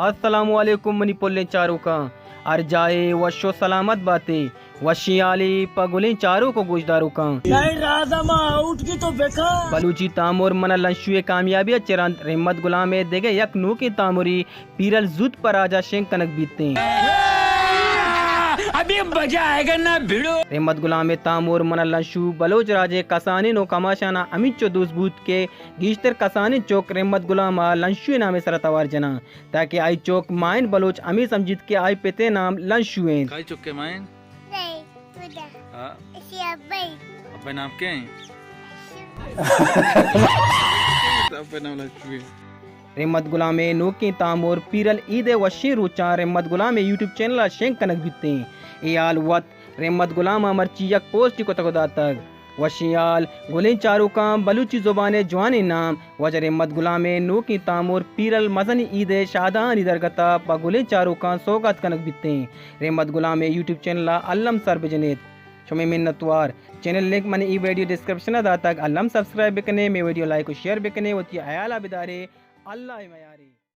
السلام علیکم منی پلیں چاروکاں، ہر جاہے وش و سلامت باتے۔ وشیں حالے پہ گلیں چاروک و گوشداروکاں۔ نہیں راز ما آؤٹ کی تو بکا۔ بلوچی تامر منا لنشوئے کامیابی ء چہ رند رحمت گلام ء دگہ یک نوکیں تامری پیرل زوت پہ راج ء شنگ کنگ بیتیں۔ ابھی مزہ آئے گا نا بھیڑو۔ رحمت گلام ء تامر منا لنشو بلوچ راج ء کسانیں نوک کماشاناں ہمینچو دوست بوت کہ گیشتر کسانیں چک رحمت گلام ء لنشوئے نام ء سرا توار جناں۔ تاکہ آئی چک مائن بلوچ ہمے سمجھیت کہ آئی پت ء نام لنشو انت۔ کئی چک ء مائن؟ نہیں، خدا۔ ہاں۔ اسی ابئی۔ ابئی نام کئے انت؟ ابئی نام لنشو انت۔ رحمت گلام ء نوکیں تامر پیرل عید ء وشیں روچاں رحمت گلام ء یوٹیوب چینل ء شنگ کنگ بیتیں۔ اے حال وت رحمت گلام ء مرچی یک پوسٹے کتگ و داتگ۔ وشیں حال گلیں چاروکاں، بلوچی زبان ء جوانیں نام واجہ رحمت گلام ء نوکیں تامر پیرل مزنیں عید ء شادہانی درگت ء پہ گلیں چاروکاں سوگات کنگ بیتیں۔ رحمت گلام ء یوٹیوب چینل ء الم سر بجنیت۔ شمئے منتوار۔ چینل لنک من ای ویڈیو ڈسکرپشن ء داتگ، الم سبسکرائب بکنے، مئے ویڈیو لائک و شیئر بکنے، وتی حیال ء بدارے۔ اللہ ء میارے۔